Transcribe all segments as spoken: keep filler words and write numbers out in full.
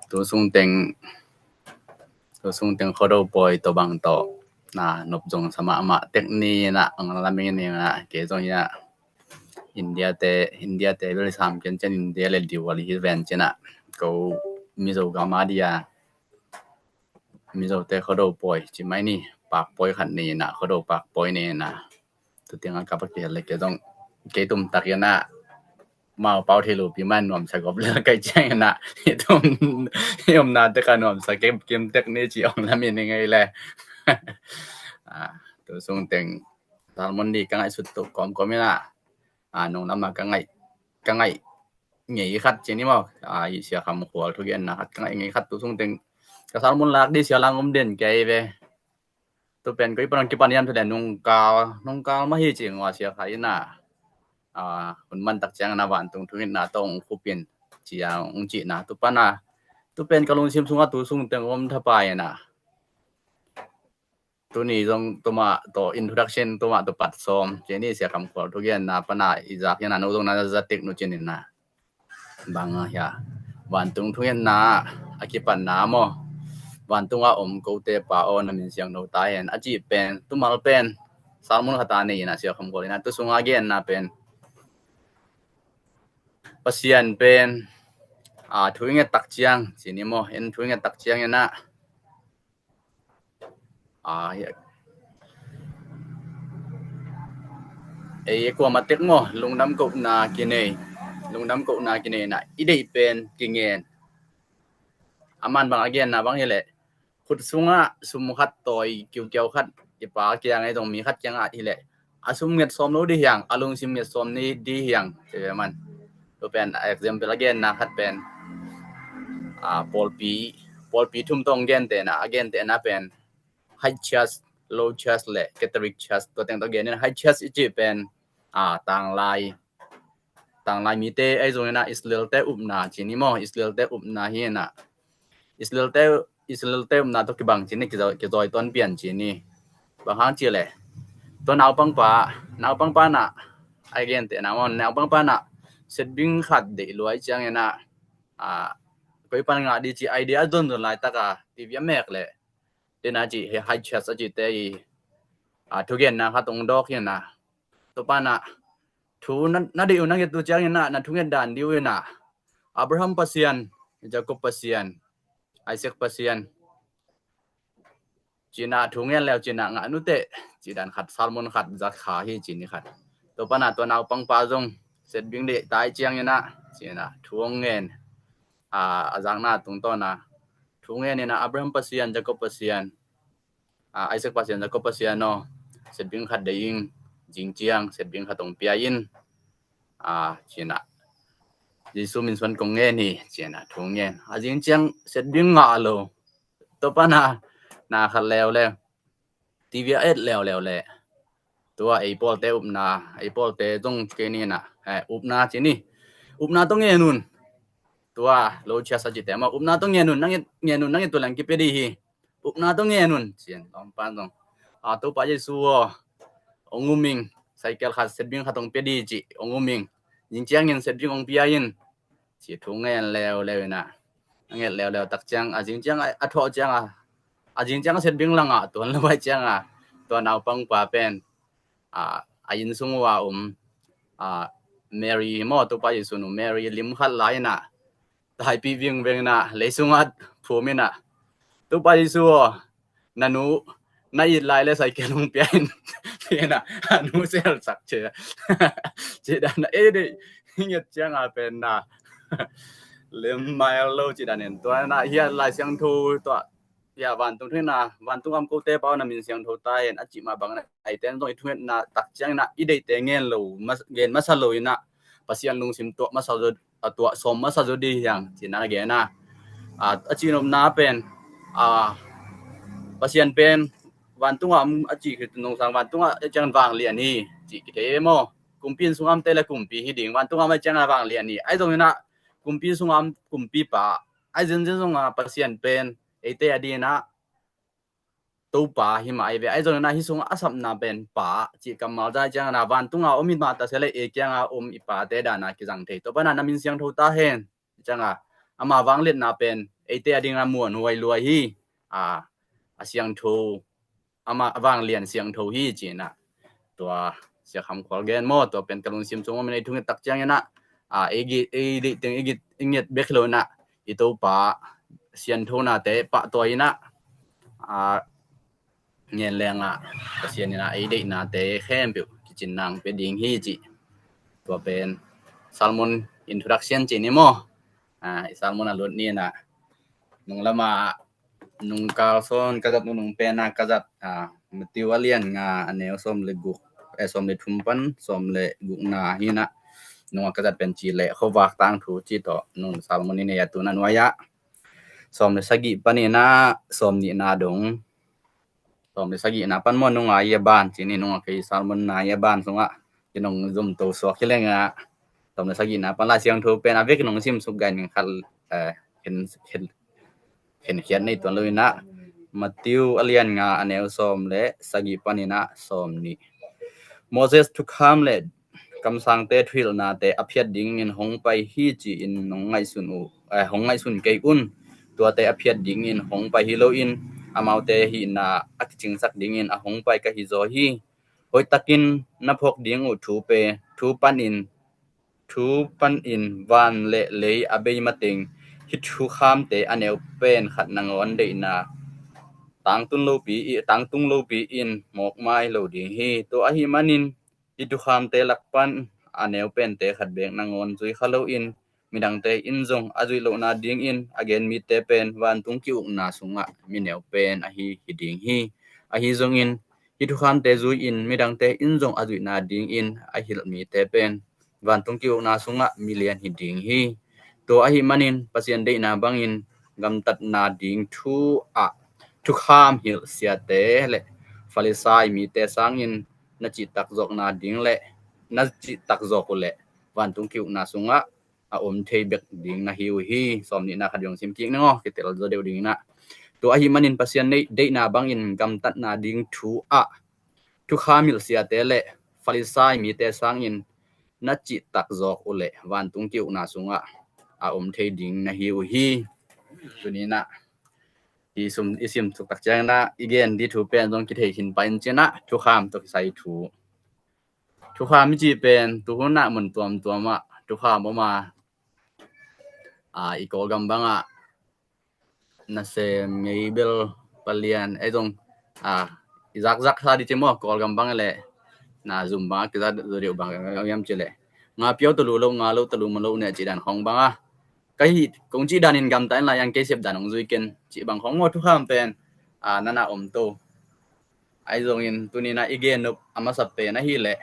Tu sung teng, tu sung teng Khuado pawi tawh bang tawh na nop zong sa mahmah tek ni na, ang lamin ni na, kei zong hi a, India te, India te bel sam ken cian, India le Diwali hi ven cian a, ko Mizo gam a dia, Mizo te Khuado pawi ci mai ni, pak pawi khat ni na, Khuado pak pawi ni na. Tu tiang a kap a kihel le kei zong, kei tum tak hi na, mau pau thei lo pi man nuam sa gop le kai ciang hi na, i tum, i omna te ka nuam sa kim, kim tek ni ci ong lamin ni ngei le. Ah, tu sung teng Salmon di ka ngaihsut tu kawmkawm hi na. Ah, nong lam a ka ngaih, ka ngaih ngei khat ci ni maw. Ah, i Sia Kham Khual thugenna khat ka ngaih ngei khat tu sung teng ka Salmon lak di sia lang om den kei ve. Tu pen koi pan kipan hiam, tu le nungkal, nungkal mah hi ci ngua sia kha hi na. Ah, hun man tak ciang na vantung thungetna tawh ong khupin ci a ong cihna tu pan a. Tu pen ka lungsim sung a tu sung teng om thapai na. Tuni zong tuma tawh introduction tuma tawh pat sawm. Cini Sia Kham Khual thugenna pan a i zak hian a, no zong na za tek nu cinin na. Bang a hia, vantung thugenna a kipatna maw, vantung a om kote Pa aw na min siangtho ta hen a cih pen, tumal pen Salmon khat a nei in a, Sia Kham Khual in a, tu sung a genna pen Pasian pen, a, thu i nget tak ciang cini maw, en thu i nget tak ciang in a, a, hia, ei kuamah tek maw, lungdam kohna kinei, lungdam kohna kinei na, i deih pen kingen. A man bang a genna bang hi leh, khut sungah sum khat tawi kiukiau khat i pa kiang ei zong mi khat kiangah hi leh, a sum nget sawm lo di hiang, a lungsim nget sawm ni di hiang ci ve man. Tu pen a example a genna khat pen, a, pawlpi, pawlpi thum tawh ong gentehna, a gentehna pen high church, low church le Catholic church tua teng tawh genin, high church i cih pen, a, tanglai, tanglai mite ei zong in a, Israel te upna cini maw, Israel te upna hi in a, Israel te, Israel te upna tawh kibang cini, kizawi, kizawi tuan pian cini. Bang hang ci leh, tua naupangpa, naupangpa na, a gentehna maw, naupangpa na setbing khat deih luai ciang in a, a, koi pan ngah di ci idea a zonzon laitak a, T V a mek leh, den a ci, high church a cite i, a, thugenna khat ong dawk hi in a. Tua pan a, thu na, na deih uh na nget uh ciang in a, na thunget dan di uh in a, Abraham Pasian, Jacob Pasian, Isaac Pasian, ci in a thu ngen leu ci in a, ngah nuteh, ci dan khat, Salmon khat zat kha hi cini khat. Tua pan a tua naupangpa zong setbing deih tai ciang in a, ci in a thu ong ngen, a, a zakna tungtawn a thu ngen in a, Abraham Pasian, Jacob Pasian, a, Isaac Pasian, Jacob Pasian aw, setbing khat deih ing, zing ciang setbing khat ong pia in, a, ci in a, Jesu min suan kong ngen hi ci in a thu ngen. A zing ciang setbing ngah lo. Tua pan a na khat leuleu, T V a et leuleu leh, tua ei pawlte upna, ei pawlte zong kei ni na, eh, upna cini, upna tawh ngen un. Tua low church a cite maw, upna tawh ngen un, na nget, ngen un, na nget uh leng kipia di hi. Upna tawh ngen un ci in, lawmpan zong, a, Topa Jesu aw, ong um ing, cycle khat, setbing khat ong pia di ci, ong um ing. Zing ciangin setbing ong pia in, ci thu ngen leuleu in a, a nget leuleu tak ciang, a zing ciang a, a thawh ciang a, a zing ciang a setbing la ngah tuan lo bai ciang a, tua naupangpa pen, a, a inn sung uh a om, a, Mary maw, Topa Jesu nu Mary lim khat la in a, taipi vingveng in a, lei sungah phum in a, Topa Jesu aw, na nu na it lai le cycle ong pia in, ci in a, a nu sel sak ci a, ci dan a, ei deih hi nget ciang a pen na lem mai lo ci dan in, tua na hia Lai Siangtho tua, hia vantung thu in a, vantung a om kote Pa aw na min siangtho ta hen a cih mah bang in a, eite zong i thungetna tak ciang in a, i deihte ngen lo, mas-, ngen masa lo in a, Pasian lungsim tuah masa zaw, a, tuah sawm masa zaw di hiang ci in a gen a. A, a cihnopna pen, a, Pasian pen vantung a om a cih khit nungsang, vantung a ciang vanglian hi cih kithei e maw. Kumpi inn sung a omte le kumpi hi ding, vantung a om a ciang a vanglian hi. Ahi zong in a, kumpi inn sung a om kumpipa, ahi zenzen zong a Pasian pen eite a ding in a Topa hi mah ahi ve. Ahi zong in a, hih sung a sapna pen Pa cih kammal zai ciang in a, vantung a om hi mah ta se le, ei kiang a om i Pate dan a kizang thei. Tua pan a na min siangtho ta hen ciang a, ama vangliatna pen eite a dingin a muanhuai lua hi. A, a siangtho, ama a vanglian siangtho hi ci-in ah tua Sia Kham Khual gen maw, tua pen ka lungsim sung om in ei thunget tak ciangin ah, a, ei git, ei deih teng ei git, ei nget bek hi lo in ah i Topa sianthonate pahtawi in ah, a, ngen leng ah Pasian in ah ei deihnate khempeuh kicin nang pia ding hi ci. Tua pen sermon introduction ci ni maw. A, i sermon a lut ni in ah nung lam ah nung kal sawn ka zat, nung nung pen ah ka zat, a, Matthew a lian nga a neu sawm le guk, eh, sawm le thum pan sawm le gukna hi in ah, nung a ka zat pen ci le khuavak tangthu ci tawh nung sermon i nei a, tu in ah nuai ah sawm le sagih panin ah sawm nihna dong, sawm le sagihna pan maw, nung a i a ban ci ni, nung a kei sermon na i a ban sungah i nong zumto suak hi leng ah, sawm le sagihna pan Lai Siangtho pen a vek nong sim suk gai ning khat, eh, khen, khen, khenkhiat nei tuan lo in ah, Matthew a lian nga a neu sawm le sagih panin ah sawm nih. Moses thukham le kamsangte thuhilhnate a phiat dingin hong pai hi ci-in nong ngaihsun uh, eh, hong ngaihsun kei un. Tuate a phiat dingin hong pai hi loin amaute hihna a kicingsak dingin a hong pai ka hi zaw hi. Hoihtakin na phawk ding uh thu pen, thu panin, thu panin van le lei a bei mateng hih thukhamte a neu pen khat nangawn deihna tangtung lopi, tangtung lopi in mawkmai lo ding hi. Tua ahih manin hih thukhamte lak pan a neu pente khat beek nangawn zui kha loin midangte in zong a zuih lohna dingin a gen mite pen vantung ki-ukna sungah mi neu pen ahi hi ding hi. Ahi zongin hih thukhamte zui-in midangte in zong a zuihna dingin a hilh mite pen vantung ki-ukna sungah mi lian hi ding hi. Tua ahih manin Pasian deihna bangin gamtatna ding thu ah thukham hilh siate le Farisai mite sangin na cihtak zawkna ding le na cihtak zawk uh leh vantung ki-ukna sungah a om thei bek ding na hi uh hi. Sawm nihna khat zong sim kik ning aw, kitel zaw deuh ding in ah. Tua ahih manin Pasian deihna bangin gamtatna ding thu ah thukham hilh siate le Farisai mite sangin na cihtak zawk uh leh vantung ki-ukna sungah a om thei ding na hi uh hi. Tuni in ah i sim, i sim suk tak ciangin ah i gen ding thu pen zong kithei khin pah in ci-in ah thukham tawh kisai thu. Thukham i cih pen tuhun ah mun tuamtuam ah thukham om a, a, i Kawlgam bangah nasem ngei bel palian, ei zong, a, i zakzak sa ding ci maw, Kawlgam bang leh na zum bang a kizat zaw deuh bang hiam ci leh nga piau talu lo, nga lo talu ma lo ne cih dan khawng bang a ka hih kong cih danin gamta in la, yang kei sep dan hong zui ken cih bang khawng maw, thukham pen, a, nana om to. Ahi zongin tuni in ah i gen nop a masa pen ahih leh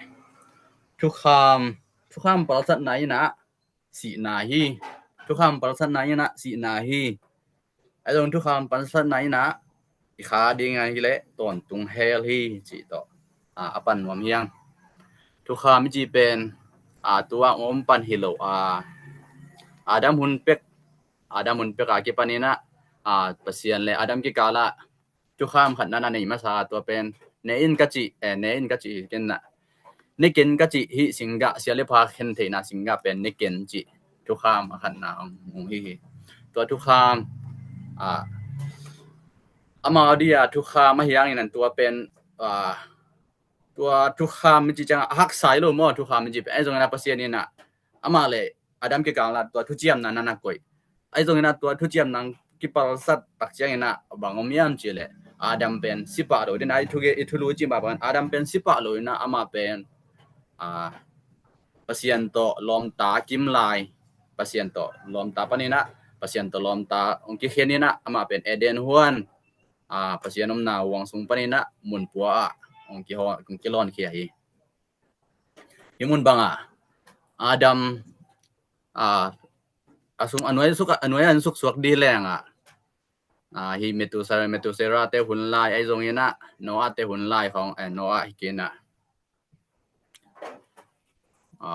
thukham, thukham palsatna in ah sihna hi. Thukham palsatna in ah sihna hi. Ahi zong thukham palsatna in ah i kha ding ahih leh tawntung hell hi cih tawh, a, a pan nuam hi hang. Thukham i cih pen, a, tu-a om pan hi lo a, Adam hun pek, Adam hun pek a kipan in ah, a, Pasian le Adam kikal ah thukham khat nana nei masa, tua pen ne in ka cih, eh, ne in ka cih ken ah, ne ken ka cih hih singgah, sia le pha khen theihna singgah pen ne ken cih thukham a khatna hong, hong hi hi. Tua thukham, a, amau dia thukham ahi hangin an tua pen, a, tua thukham i cih ciangah a haksa hi lo maw, thukham i cih pen. Ahi zongin ah Pasian in ah amah le Adam kikal ah tua thuciamna nana koih. Ahi zongin ah tua thuciamna kipalsat tak ciangin ah bang om hiam cih leh Adam pen si pah lo ding a, i thu ge, i thulu i cih mah bangin Adam pen si pah lo in ah amah pen, a, Pasian tawh lawmta kim lai, Pasian tawh lawmta panin ah, Pasian tawh lawmta hong kikhen in ah amah pen Eden huan, a, Pasian omna huang sung panin ah mun pua ah hong kiho-, hong kilawnkhia hi. Hih mun bangah Adam, a, a sung a nuai suk, a nuai an suk suak dih leng ah, a, hih Methuselah, Methuselah te hun lai, ahi zongin ah Noah te hun lai khawng, eh, Noah hi kei in ah, a,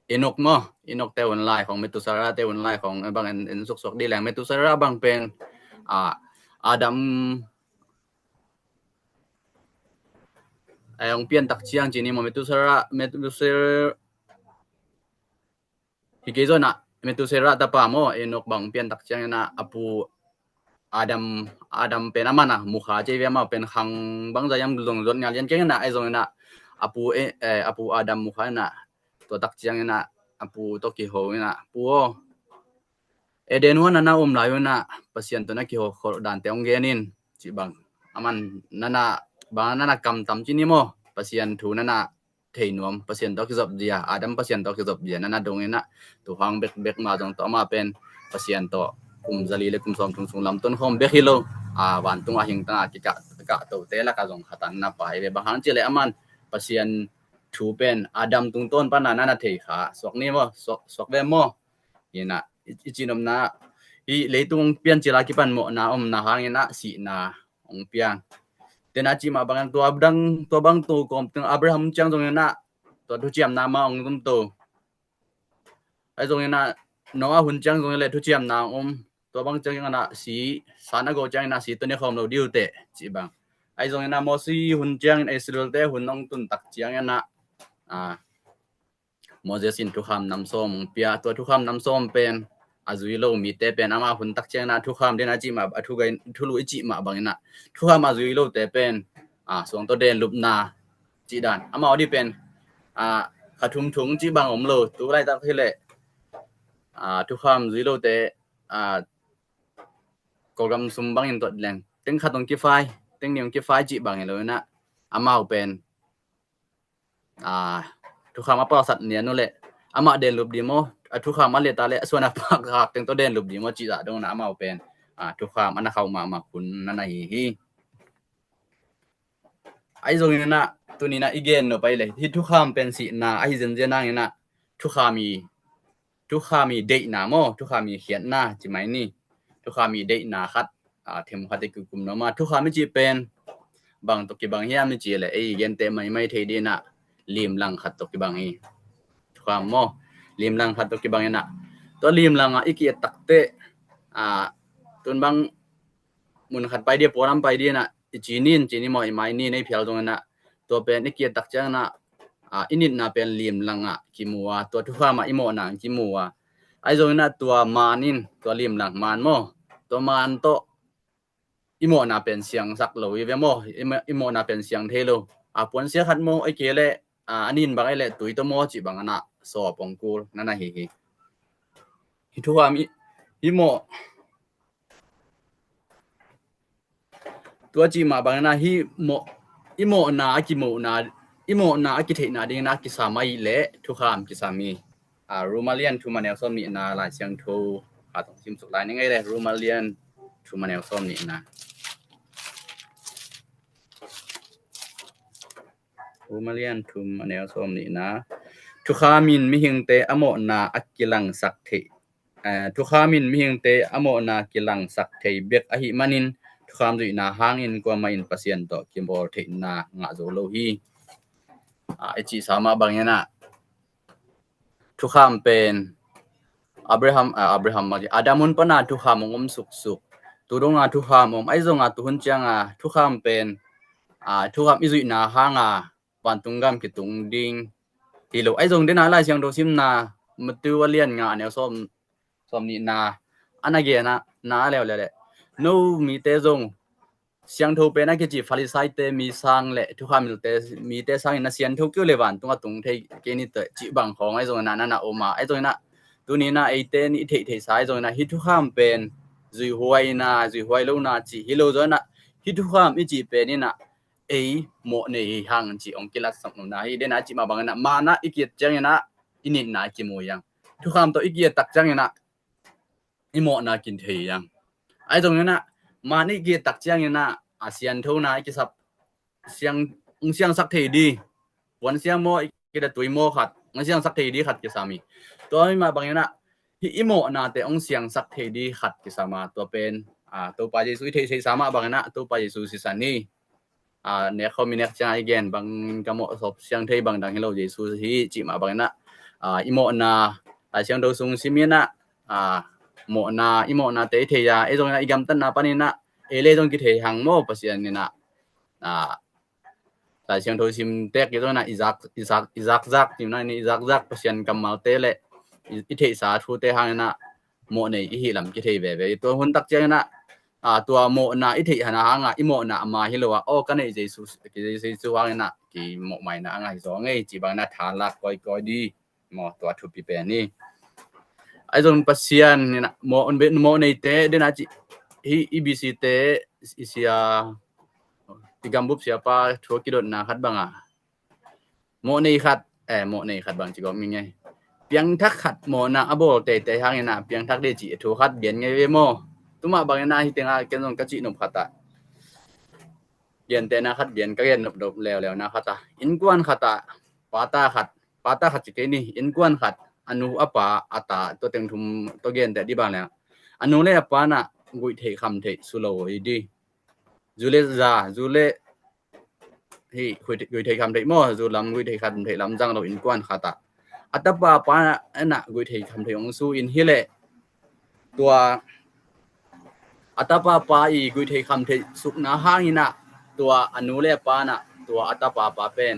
Enok maw, Enok te hun lai khawng, Methuselah te hun lai khawng, eh, bang en, en suk suak dih leng. Methuselah bang pen, a, Adam, eh, hong pian tak ciang ci ni maw, Methuselah, Methuselah hi kei zaw in ah, Methuselah tapa maw, Enok bang pian tak ciangin ah a pu Adam, Adam pen amah na mukha ci ve, amah pen khang bang zah hiam zong zuat ngal lian keng in ah, ahi zongin ah a pu, eh, eh, a pu Adam mukha in ah, tua tak ciangin ah a pu tawh kiho in ah, "Pu aw, Eden huan a na om lai un ah Pasian tawh na kiho kholh dante hong gen in," ci bang. Aman nana, bang nana kamtam ci ni maw, Pasian thu nana thei nuam, Pasian tawh kizop zia, Adam Pasian tawh kizop zia nana dong in ah, tukhang bekbek mah zong tawh amah pen Pasian tawh kum zali le kum sawm thum sung lamton khawm bek hi lo, a, vantung a hingtang a kikah, kah tote lak a zong khat a na pai ve. Bang hang ci leh aman Pasian thu pen Adam tungtawn pan a nana thei kha suak ni maw, suak, suak ve maw. Hi in ah i, i cihnopna, hih leitung piancil a kipan mawhna omna hangin ah sihna hong piang. Tena cih mah bangin tua dang, tua bang tu kawm teng Abraham ciang zongin ah tua thuciamna mah hong tum to. Ahi zongin ah Noah hun ciang zongin le thuciamna hong om. Tua bang ciangin ah si, san a go ciangin ah si tawh ne khawm lo diu teh cih bang. Ahi zongin ah Mosi hun ciangin Israel-te hun hong tun tak ciangin ah, a, Moses in thukham nam sawm hong pia, tua thukham nam sawm pen a zui lo mite pen amah hun tak ciangin ah thukham den a cih mah, a thu gai, thulu i cih mah bangin ah thukham a zui lote pen, a, suang tawh den lupna cih dan. Amau dih pen, a, kha thum thum cih bang om lo, tu laitak hi leh, a, thukham zui lote, a, Kawlgam sum bangin tuat leng teng khat hong kifai, teng nih hong kifai cih bang hi lo in ah, amau pen, a, thukham a pausat nian uh leh amah den lup dih maw, a thukham a let a leh a suan a pak khak teng tawh den lup dih maw cih zah dong in ah amau pen, a, thukham a na khauh mahmah hun nana hi hi. Ahi zongin ah tuni in ah i gen nop pai leh hih thukham pen sihna ahi zenzen hangin ah thukham i, thukham i deihna maw, thukham i khiatna ci mai ni. Thukham i deihna khat, a, them khat i kikum nuam a, thukham i cih pen bang tawh kibang hiam i cih leh ei gente maimai thei dih in ah limlang khat tawh kibang hi. Thukham maw, limlang khat tawh kibang in ah, tua limlang ah i ki-et tak teh, a, tun bang mun khat pai dih, pualam pai dih in ah i ci ni, ci ni maw, i mai ni, nei phial zongin ah tua pen i ki-et tak ciangin ah, a, i nitna pen limlang ah kimu a, tua thukham ah i mawhna kimu a. Ahi zongin ah tua maan in, tua limlang maan maw, tua maan tawh i mawhna pen siangsak lo hi ve maw, i ma-, i mawhna pen siang thei lo. A, puansia khat maw, ei kei leh, a, a nin bang ei leh tui tawh maw cih bangin ah sawp hong kul nana hi hi. Hih thukham i, i mawh, tua cih mah bangin ah hih mawh, i mawhna a kimuhna, i mawhna a kitheihna dingin ah kisam ahih leh thukham kisam hi. A, Roma lian thum a neu sawm nihna Lai Siangtho khat hong sim suk lai ning ei leh, Roma lian thum a neu sawm nihna. Roma lian thum a neu sawm nihna. Thukham in mihingte a mawhna a kilangsak thei, eh, thukham in mihingte a mawhna kilangsak thei bek ahih manin thukham zuihna hangin kuamah in Pasian tawh kibawl theihna ngah zo lo hi. A, i cihsa mah bangin ah thukham pen Abraham, a, Abraham mah, Adam hun pan a thukham hong om suksuk. Tu dong a thukham om, ahi zong a tu hun ciang a thukham pen, a, thukham i zuihna hang a vantung gam kitung ding hi lo. Ahi zong den a Lai Siangtho simna Matthew a lian nga a neu sawm, sawm nihna a na gen a, na leuleu leh, no mite zong siangtho pen a kici Farisaite mi sang le thukham milte, mite sangin na siangtho kei uh leh vantung a tung thei kei ni teh cih bang khawng ahi zongin ah nana om a, ahi zongin ah tuni in ah eite nih theihtheihsa ahi zongin ah hih thukham pen zuihhuai in ah zuihhuai lo na cih hi lo zongin ah hih thukham i cih pen in ah ei mawh nei hi hang cih hong kilatsak nopna hi. Den a cih mah bangin ah maan ah i ki-et ciangin ah i nitna kimu hi hang. Thukham tawh i ki-et tak ciangin ah i mawhna kithei hi hang. Ahi zongin ah maan i ki-et tak ciangin ah a sianthona i kisap siang, hong siangsak thei dih, puansia maw, i ki-et a tui maw khat hong siangsak thei dih khat kisam hi. Tua mah bangin ah hih i mawhnate hong siangsak thei dih khat kisam a, tua pen, a, Topa Jesu i theihtheihsa mah bangin ah Topa Jesu sisan hi. A, nek khawm i nek ciang a i gen bang ka mawh sawp siang thei bang dang hi lo, Jesu hi cih mah bangin ah, a, i mawhna Lai Siangtho sung sim in ah, a, mawhna, i mawhnate i thei a, ei zongin ah i gamtatna panin ah ei le zong kithei hang maw, Pasian in ah, a, Lai Siangtho sim tek i zongin ah i zak, i zak, i zakzak, i zakzak Pasian kammalte le i, i theihsa thute hangin ah mawhnei i hih lam kithei veve. Tua hun tak ciangin ah, a, tua mawhna i theih hana hangah i mawhna ama hi lo ah, aw, ka neih Jesu, Jesu hangin ah kimawhmaina a ngah hi zaw ngei cih bangin ah tha lak kawikawi di maw, tua thupi pen hi. Ahi zong Pasian in ah mawh, mawhneite den ah cih hi, i B C te, i sia, i gambup siapa thu a kidotna khat bangah mawhnei khat, eh, mawhnei khat bang ci gawp mi ngei. Piangthak khat mawhna a bawl teitei hangin ah piangthak dih cih thu khat gen ngei ve maw. Tua mah bangin ah hih tengah ken zong ka cih nop khat ah, gentehna khat gen, ka gen nop nop leuleu na khat ah, innkuan khat ah pata khat, pata khat ci kei ni, innkuan khat, a nu a pa a ta, tua teng thum tua genteh dih bang leh, a nu le a pa in ah guih theih kham theih su lo hi dih. Zu le za, zu le hih, guih thei, guih thei kham thei maw, zu lam guih thei kham thei lam zang lo innkuan khat ah, a tapa pa in ah guih thei kham thei hong su in hi leh, tua a tapa pa i guih thei kham thei sukna hangin ah tua a nu le a pa in ah tua a tapa pa pen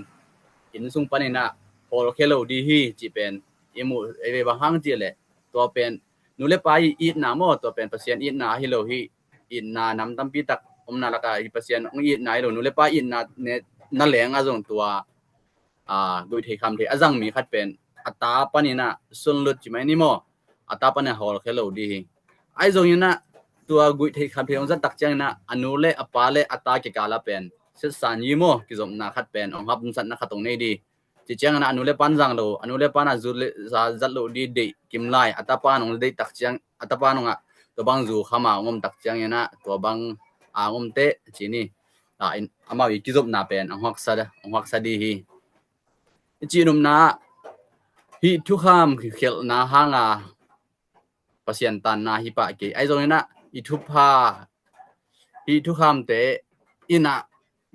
inn sung panin ah hawlkhia lo dih hi cih pen i muh ei ve. Bang hang cih leh tua pen nu le pa i itna maw, tua pen Pasian itna hi lo hi. Itna nam tampi tak omna lakah hi, Pasian hong itna hi lo, nu le pa itna ne, na leng a zong tua, a, guih thei kham thei a zang mi khat pen a ta panin ah sunlut ci mai ni maw, a ta panin ah hawlkhia lo dih hi. Ahi zongin ah tua guih thei kham thei hong zat tak ciangin ah a nu le a pa le a ta kikal ah pen setsan hi maw, kizopna khat pen hong hapsatna khat hong nei dih. Ci ciangin ah a nu le pan zang lo, a nu le pan ah zu le za zat lo dih deih kim lai, a tapa nong deih tak ciang, a tapa nong ah tua bang zu kham a ngom tak ciangin ah tua bang a ngom teh ci ni. A, in, amau i kizopna pen a huaksa, a huaksa dih hi. I cih nopna ah hih thukham khelhna hang a Pasian tanna hi pah kei. Ahi zongin ah i thupha, hih thukhamte in ah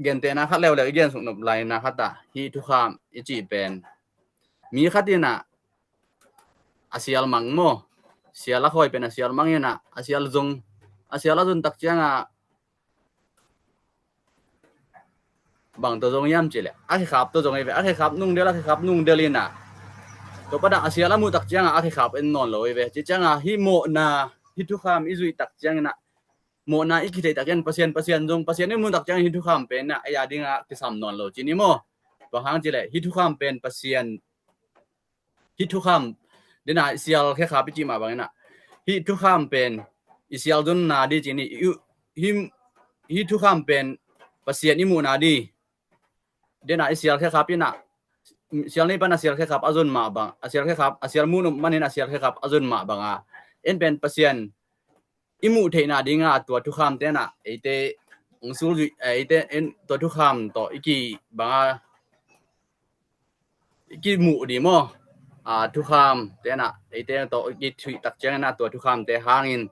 gentehna khat leuleu i gensuk nop laina khat ah hih thukham i cih pen mi khat in ah a sial mang maw, sial a khawi pen a sial mang in ah a sial zong, a sial a zon tak ciangah bang tawh zong hiam cih leh a khekhap tawh zong hi ve. A khekhap nungdel, a khekhap nungdel in ah tua pan ah a sial a muh tak ciangah a khekhap en nawn lo hi ve. Ci ciangah hih mawhna, hih thukham i zuih tak ciangin ah mawhna i kitheih tak ciangin Pasian, Pasian zong, Pasian i muh tak ciangin hih thukham pen ah ei a dingah kisam nawn lo ci ni maw. Bang hang cih leh hih thukham pen Pasian, hih thukham, den ah sial khekhap i cih mah bangin ah hih thukham pen i sial zonna dih ci ni, i, hih, hih thukham pen Pasian i muhna dih. Den ah i sial khekhap in ah, sial nei pan a sial khekhap a zon mah bang, a sial khekhap, a sial muh nop manin a sial khekhap a zon mah bang a, en pen Pasian i muh theihna dingah tua thukhamte in ah eite hong sulzuih, eite en tua thukham tawh i ki bang a i kimuh dih maw. A, thukhamte in ah eite tawh i kithuih tak ciangin ah tua thukhamte hangin,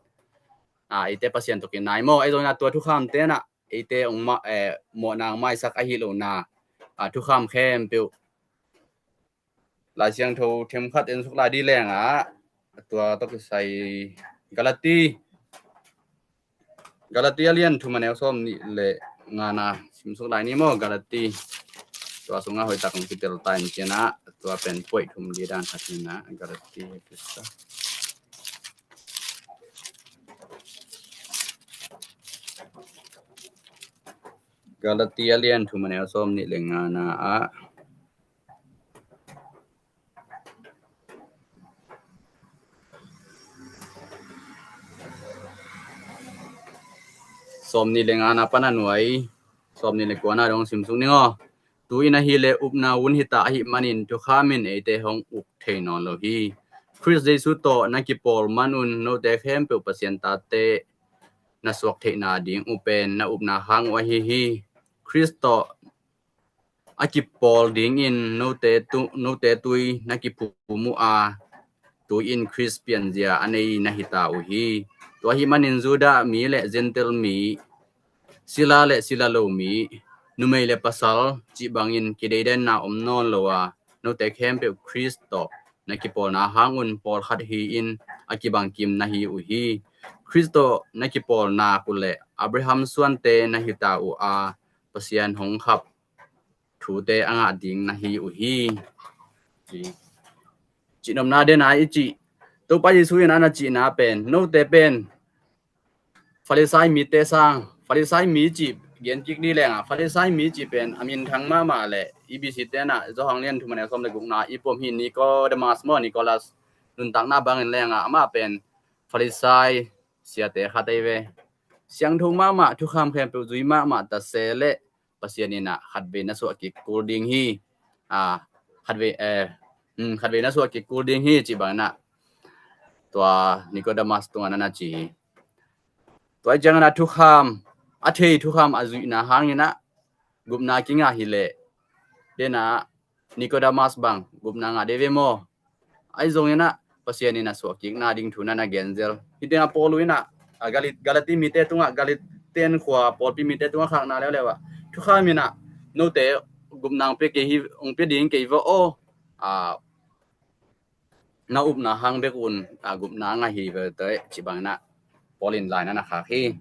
a, eite Pasian tawh kinai maw. Ahi zongin ah tua thukhamte in ah eite hong ma, eh, mawhna hong maisak ahi lohna, a, thukham khempeuh Lai Siangtho themkhat en suk lai dih leng ah, tua tawh kisai Galati, Galati a lian thum a neu sawm nih le ngana sim suk lai ni maw. Galati, tua sungah hoihtak hong kitel ta in ci-in ah, tua pen puaih thum dih dan khat hi-in ah, Galati, Galati a lian thum a neu sawm nih le ngana ah, sawm nih le ngana pan a nuai sawm nih le kuana dong sim suk ning aw. Tu-in ahih leh upna hun hita ahih manin thukham in eite hong uk thei nawn lo hi. Khrist Jesu tawh na kipawl manun note khempeuh Pasian tate na suak theihna ding uh pen na upna hang uh ahi hi. Khrist tawh a kipawl dingin note tu, note tui na kiphum uh a, tu-in Khrist pianzia a nei na hita uh hi. Tua ahih manin Judah mi le Gentile mi, sila le sila lo mi, numei le pasal cih bangin kideidanna om nawn lo a, note khempeuh Khrist tawh na kipawlna hangun pawlkhat hi-in a kibangkim na hi uh hi. Khrist tawh na kipawl nak uh leh Abraham suante na hita uh a, Pasian hong khap thute a ngah ding na hi uh hi. Ci. Cihnopna dena i cih, Topa Jesu in a na cihna pen, note pen Farisai mite sang, Farisai mi cih gen kik dih lengah, Farisai mi cih pen a minthang mahmah le EBC tenah Johan lian thum a neu sawm le gukna i pom hi Nicodemus maw, Nicholas nuntakna bangin lengah, amah pen Farisai siate khat ei ve. Siangtho mahmah, thukham khempeuh zui mahmah ta se le Pasian in a khatvei na suah kik kul ding hi. A, khatvei, eh, hmm, khatvei na suah kik kul ding hi, ci bangin a tua Nicodemus tungah na na ci hi. Tua ciangin a thukham, a thei thukham a zuihna hangin a gupna kingah hi leh, dena Nicodemus bang gupna ngah dih ve maw? Ahi zongin a Pasian in a suah kikna ding thu na na genzel. Hih tengah Paul in a, a Galit-, Galati mite tungah, Galatian khua pawlpi mite tungah khakna leuleu ah, thukham in a note gupna hong pia kei hi, hong pia ding kei va aw, a, na upna hang bek un, a, gupna ngah hi ve teh, ci bangin a Paul in lai na na khak hi.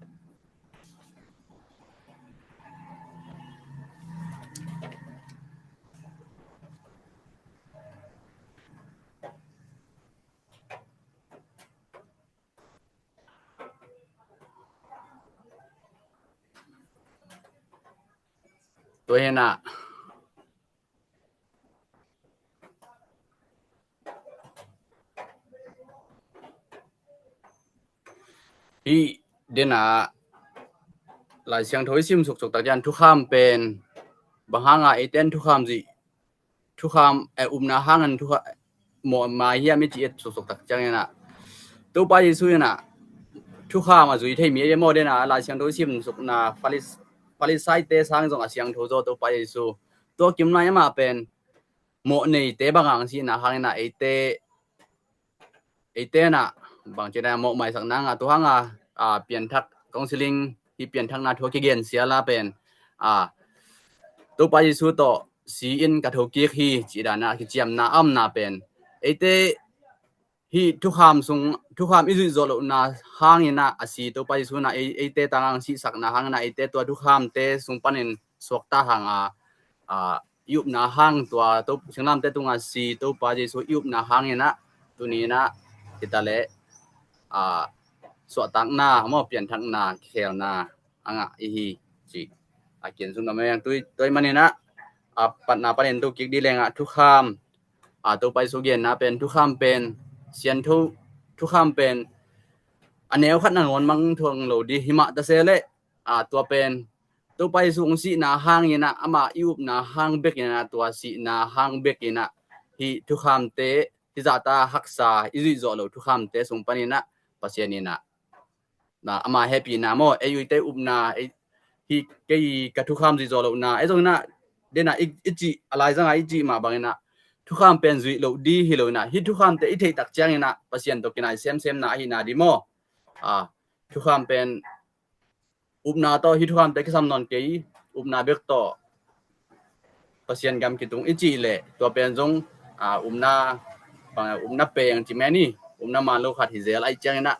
Tua hi na, hih dena Lai Siangtho i sim suksuk tak ciang thukham pen bang hanga eiten thukham zui, thukham, eh, upna hangin thukham mawh mai hiam i ci et suksuk tak ciangin a, Topa Jesu in a thukham a zui thei mi ei ve maw? Dena Lai Siangtho i sim sukna Faris-, Farisaite sang zong a siangtho zaw Topa Jesu. Tua kim lai amah pen mawh neite bang ang sihna hangin a eite, eite na bang cina mawh maisak nanga tu hanga, a, pianthak counseling, hih pianthakna thu a kigen siala pen, a, Topa Jesu tawh si in ka thokik hi, ci dana kiciamna a omna pen, eite hih thukham sung, thukham i zuih zawh lohna hangin a, a si Topa Jesu na ei, eite tang ang sihsakna hangin a, eite tua thukhamte sung panin suakta hanga, a, i upna hang tua, to, singlamte tunga si Topa Jesu i upna hangin a, tuni in a, hita le, a, suahtakna maw, pianthakna, kikhelna a ngah i hi, ci. A kian sung na meng tui, tua ahih manin a, a, patna panin tu kik dih leng a, thukham, a, Topa Jesu genna pen, thukham pen siangtho, thukham pen a neu khat nangawn mang thuang lo dih hi mah ta se leh, a, tua pen Topa Jesu hong sihna hangin a, amah i upna hang bekin a, tua sihna hang bekin a, hih thukhamte, hih zahta haksa i zuih zawh loh thukhamte sung panin a, Pasian in a, na, ama hehpihna maw, ei uite upna, ei, hih kei ka thukham zuih zawh lohna, ei zongin a, dena i, i cih, a laizanga i cih mah bangin a, thukham pen zuih loh dih hi lo in a, hih thukhamte i theih tak ciangin a, Pasian tawh kinai semsemna ahihna dih maw? A, thukham pen upna tawh hih thukhamte kisam nawn kei, upna bek tawh Pasian gam kitung i cih leh, tua pen zong, a, upna, bang, upna peng ci mah ni, upna man lo khat hi zel ahih ciangin a,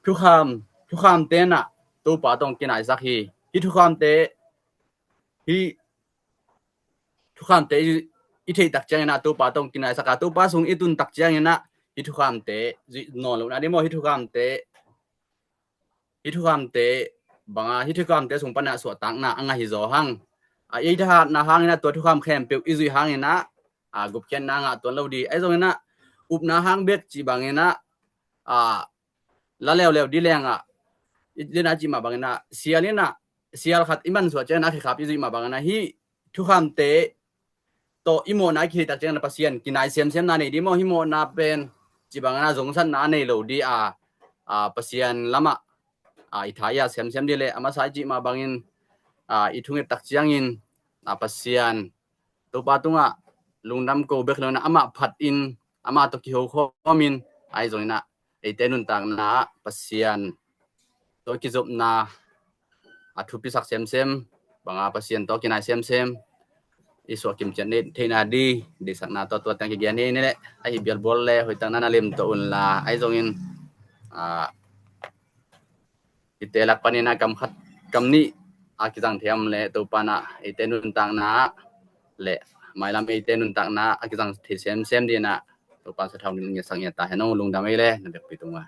thukham, thukhamte na Topa tawh kinaisak hi. Hih thukhamte, hih thukhamte i, i theih tak ciangin a, Topa tawh kinaisak a, Topa sung i tun tak ciangin a, hih thukhamte zuih nawn lohna dih maw, hih thukhamte, hih thukhamte banga, hih thukhamte sung pana suahtakna a ngah hi zaw hang. A, i thahatna hangin a, tua thukham khempeuh i zuih hangin a, a, gupkhiatna ngah tuan lo dih. Ahi zongin a, upna hang bek cih bangin a, a, la leuleu dih leng a, i, dena cih mah bangin a, sial in a, sial khat i mansuah ciangin a, khikhap i zuih mah bangin a, hih thukhamte tawh i mawhna i kihei tak ciangin a, Pasian kinai semsemna nei dih maw? Hih mawhna pen cih bangin a, zongsatna a nei lo dih a, a, Pasian lamah, a, i tha i at semsem dih leh, a masa i cih mah bangin, a, i thunget tak ciangin a, Pasian Topa tungah lungdam ko bek lo in a, amah phat in, amah tawh kiho khawm in, ahi zongin a, eite nuntakna ah Pasian tawh kizopna a thupisak semsem, banga Pasian tawh kinai semsem i suah kimciat theihna dih, deihsakna tawh tua teng kigen hi ni leh, ahi bialbual le hoihtakna na lem tawh unla, ahi zongin, a, eite lak panin a kam khat kam nih a kizang thei om leh, Topa in a eite nuntakna ah le mailam eite nuntakna ah a kizang thei semsem dih in a, Topa sathau in ngetsak ngiat ta hen aw, lungdam ei le na bekpi tungah.